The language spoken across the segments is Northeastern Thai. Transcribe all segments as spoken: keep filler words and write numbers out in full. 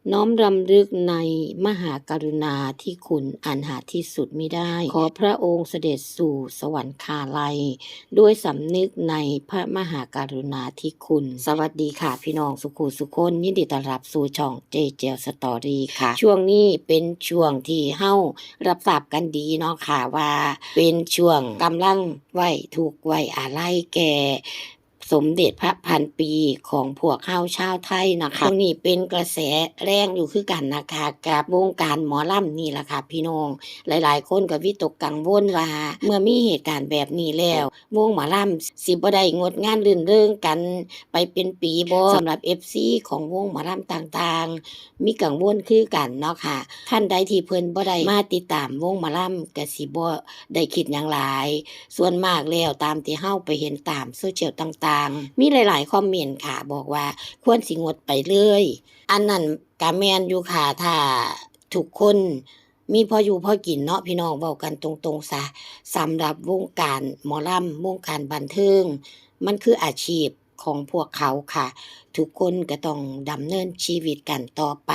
น้อมรำลึกในมหากรุณาธิคุณอันหาที่สุดมิได้ ขอพระองค์เสด็จสู่สวรรคาลัย ด้วยสำนึกในพระมหากรุณาธิคุณ สวัสดีค่ะพี่น้องสุขุสุคน ยินดีต้อนรับสู่ช่อง เจ เจ Story ค่ะ ช่วงนี้เป็นช่วงที่เฮารับทราบกันดีเนาะค่ะ ว่าเป็นช่วงกำลังไว้ทุกข์ไว้อาลัยแก่ สมเด็จพระพันปีของพวกเฮาชาวไทยนะคะ ช่วงนี้เป็นกระแสแรงอยู่คือกันนะคะ กับวงการหมอลำนี่ล่ะค่ะพี่น้อง หลายๆคนก็วิตกกังวลว่า เมื่อมีเหตุการณ์แบบนี้แล้ว วงหมอลำสิบ่ได้งดงานรื่นเริงกันไปเป็นปีบ่ สำหรับ เอฟซี ของวงหมอลำต่างๆ มีกังวลคือกันเนาะค่ะ ท่านใดที่เพิ่นบ่ได้มาติดตามวงหมอลำ ก็สิบ่ได้คิดหยังหลาย ส่วนมากแล้วตามที่เฮาไปเห็นตามโซเชียลต่างๆ มีหลายๆคอมเมนต์ค่ะ บอกว่าควรสิงดไปเลย อันนั้นก็แม่นอยู่ค่ะ ถ้าทุกคนมีพออยู่พอกินเนาะพี่น้อง เว้ากันตรงๆซะ สำหรับวงการหมอลำ วงการบันเทิง มันคืออาชีพของพวกเขาค่ะ ทุกคนก็ต้องดำเนินชีวิตกันต่อไป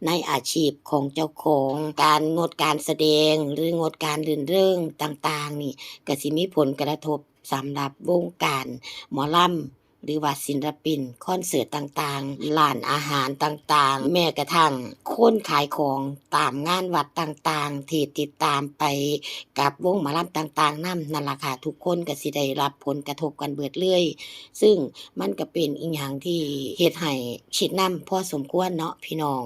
ในอาชีพของเจ้าของ การงดการแสดงหรืองดการรื่นเริงต่างๆนี่ ก็สิมีผลกระทบสำหรับวงการหมอลำ หรือว่าศิลปินคอนเสิร์ตต่างๆ ร้านอาหารต่างๆ แม้กระทั่งคนขายของตามงานวัดต่างๆ ที่ติดตามไปกับวงหมอลำต่างๆนำนั่นล่ะค่ะ ทุกคนก็สิได้รับผลกระทบกันเบิดเลย ซึ่งมันก็เป็นอิหยังที่เฮ็ดให้คิดนำพอสมควรเนาะพี่น้อง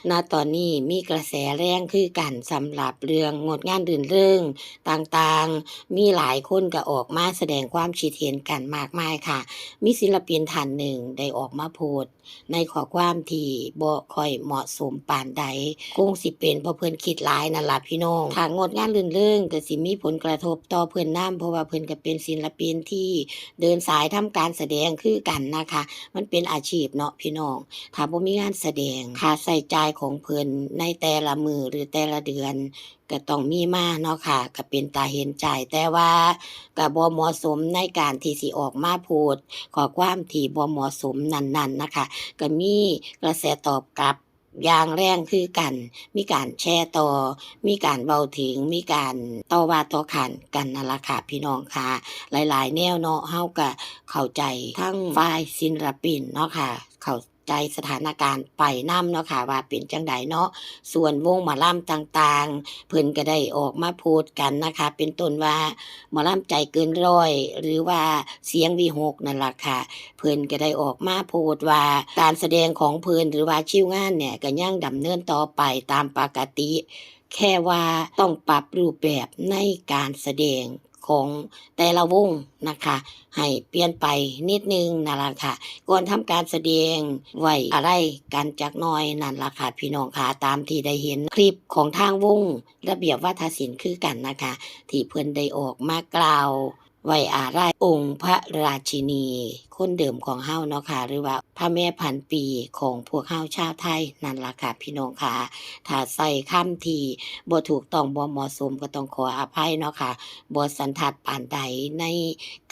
ณ ตอนนี้มีกระแสแรงคือกันสำหรับเรื่องงดงานรื่นเริงต่างๆ มีหลายคนก็ออกมาแสดงความคิดเห็นกันมากมายค่ะ มีศิลปินท่านหนึ่งได้ออกมาโพสต์ในข้อความที่บ่ค่อยเหมาะสมปานใด คงสิเป็นเพราะเพิ่นคิดหลายนั่นล่ะพี่น้อง ถ้างดงานรื่นเริงก็สิมีผลกระทบต่อเพิ่นนำ เพราะว่าเพิ่นก็เป็นศิลปินที่เดินสายทำการแสดงคือกันนะคะ มันเป็นอาชีพเนาะพี่น้อง ถ้าบ่มีงานแสดง ค่าใช้จ่ายของเพิ่นในแต่ละมื้อหรือแต่ละเดือน ก็ต้องมีมาเนาะค่ะ ก็เป็นตาเห็นใจ แต่ว่าก็บ่เหมาะสมในการที่สิออกมาโพสต์ข้อความที่บ่เหมาะสมนั่นๆนะคะ ก็มีกระแสตอบกลับอย่างแรงคือกัน มีการแชร์ต่อ มีการเว้าถึง มีการต่อว่าต่อขานกันนั่นล่ะค่ะพี่น้องค่ะ หลายๆแนวเนาะ เฮาก็เข้าใจทั้งฝ่ายศิลปินเนาะค่ะ เข้า ใจสถานการณ์ไปนำเนาะค่ะ ว่าเป็นจั่งใดเนาะ ส่วนวงหมอลำต่างๆ เพิ่นก็ได้ออกมาโพสต์กันนะคะ เป็นต้นว่าหมอลำใจเกินร้อย หรือว่าเสียงวิหคนั่นล่ะค่ะ เพิ่นก็ได้ออกมาโพสต์ว่าการแสดงของเพิ่นหรือว่าคิวงานเนี่ยก็ยังดำเนินต่อไปตามปกติ แค่ว่าต้องปรับรูปแบบในการแสดงของแต่ละวงนะคะ ให้เปลี่ยนไปนิดนึงนั่นล่ะค่ะ ก่อนทำการแสดงไว้อาลัยกันจักหน่อยนั่นล่ะค่ะพี่น้องค่ะ ตามที่ได้เห็นคลิปของทางวงระเบียบวาทศิลป์คือกันนะคะ ที่เพิ่นได้ออกมากล่าวไว้อาลัยองค์พระราชินีคนเดิมของเฮาเนาะค่ะ หรือว่าพระแม่พันปีของพวกเฮาชาวไทยนั่นล่ะค่ะพี่น้องค่ะ ถ้าใช้คำที่บ่ถูกต้องบ่เหมาะสมก็ต้องขออภัยเนาะค่ะ บ่สันทัดปานใดใน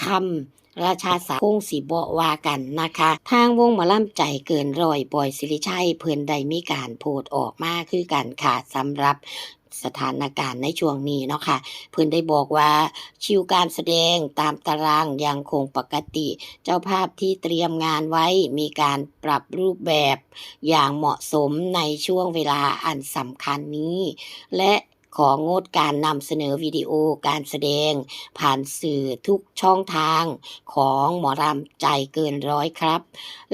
คำราชาศัพท์ คงสิบ่ว่ากันนะคะ ทางวงหมอลำใจเกินร้อย บอย ศิริชัย เพิ่นได้มีการโพสต์ออกมาคือกันค่ะ สำหรับสถานการณ์ในช่วงนี้เนาะค่ะ เพิ่นได้บอกว่าคิวการแสดงตามตารางยังคงปกติ เจ้าภาพที่เตรียมงานไว้มีการปรับรูปแบบอย่างเหมาะสมในช่วงเวลาอันสำคัญนี้ และ ของดการนำเสนอวิดีโอการแสดงผ่านสื่อทุกช่องทางของหมอลำใจเกินร้อยครับ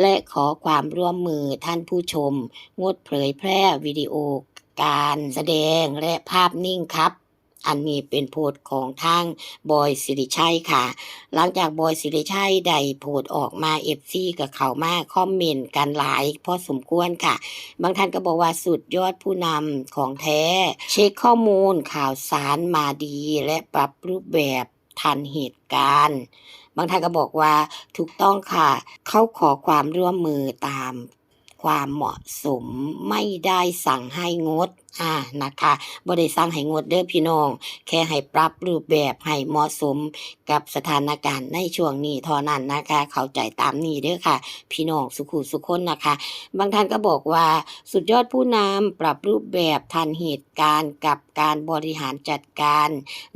และขอความร่วมมือท่านผู้ชม งดเผยแพร่วิดีโอการแสดงและภาพนิ่งครับ อันนี้เป็นโพสต์ของทางบอย ศิริชัยค่ะ หลังจากบอย ศิริชัยได้โพสต์ออกมา เอฟซี ก็เข้ามาคอมเมนต์กันหลายพอสมควรค่ะ บางท่านก็บอกว่าสุดยอดผู้นำของแท้ เช็คข้อมูลข่าวสารมาดี และปรับรูปแบบทันเหตุการณ์ บางท่านก็บอกว่าถูกต้องค่ะ เขาขอความร่วมมือตามความเหมาะสม ไม่ได้สั่งให้งด อ่า นะคะ บ่ได้สั่งให้งดเด้อพี่น้อง แค่ให้ปรับรูปแบบให้เหมาะสมกับสถานการณ์ในช่วงนี้เท่านั้นนะคะ เข้าใจตามนี้เด้อค่ะ พี่น้องสุขุสุคนนะคะ บางท่านก็บอกว่า สุดยอดผู้นำ ปรับรูปแบบทันเหตุการณ์กับการบริหารจัดการ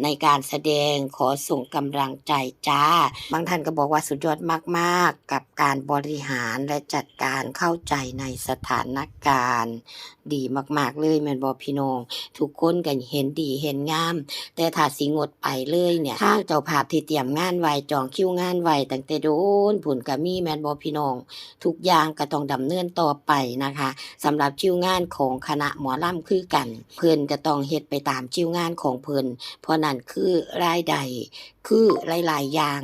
ในการแสดง ขอส่งกำลังใจจ้า บางท่านก็บอกว่าสุดยอดมากๆ กับการบริหารและจัดการ เข้าใจในสถานการณ์ ดีมากๆ เลยแม่นบ่พี่น้อง ทุกคนก็เห็นดีเห็นงาม แต่ถ้าสิงดไปเลยเนี่ย ทางเจ้าภาพที่เตรียมงานไว้ จองคิวงานไว้ตั้งแต่โดนพู้นก็มีแม่นบ่พี่น้อง ทุกอย่างก็ต้องดำเนินต่อไปนะคะ สำหรับคิวงานของคณะหมอลำคือกัน เพิ่นก็ต้องเฮ็ดไปตามคิวงานของเพิ่น เพราะนั่นคือรายได้ คือหลายๆ อย่าง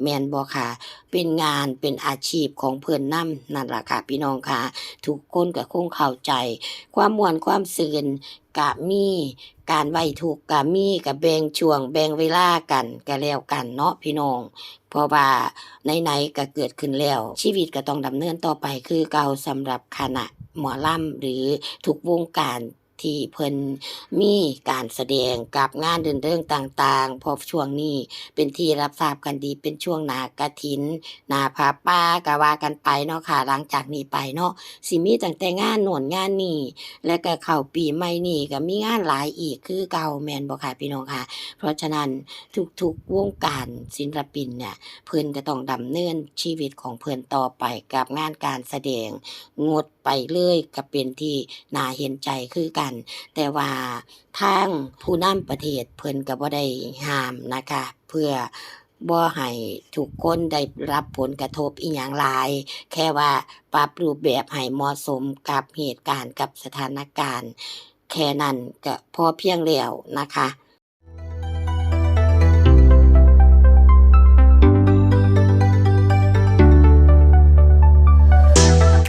แม่นบ่คะ เป็นงานเป็นอาชีพของเพิ่นนำนั่นล่ะค่ะพี่น้องค่ะ ทุกคนก็คงเข้าใจ ความม่วนความซื่นก็มี การไว้ทุกข์ก็มี ก็แบ่งช่วงแบ่งเวลากันก็แล้วกันเนาะพี่น้อง เพราะว่าไหนๆ ก็เกิดขึ้นแล้ว ชีวิตก็ต้องดำเนินต่อไปคือเก่า สำหรับคณะหมอลำ หรือทุกวงการที่เพิ่นมีการแสดงกับงานรื่นเริงต่างๆ เพราะช่วงนี้เป็นที่รับทราบกันดี เป็นช่วงหน้ากฐิน หน้าผ้าป่าก็ว่ากันไปเนาะค่ะ หลังจากนี้ไปเนาะ สิมีตั้งแต่งานโน่นงานนี่ และก็เข้าปีใหม่นี่ก็มีงานหลายอีกคือเก่า แม่นบ่คะพี่น้องคะ เพราะฉะนั้นทุกๆ วงการศิลปินเนี่ย เพิ่นก็ต้องดำเนินชีวิตของเพิ่นต่อไปกับงานการแสดง งดไปเลยก็เป็นที่น่าเห็นใจคือกัน แต่ว่าทางผู้นำประเทศเพิ่นก็บ่ได้ห้ามนะคะ เพื่อบ่ให้ทุกคนได้รับผลกระทบอิหยังหลาย แค่ว่าปรับรูปแบบให้เหมาะสมกับเหตุการณ์กับสถานการณ์ แค่นั้นก็พอเพียงแล้วนะคะ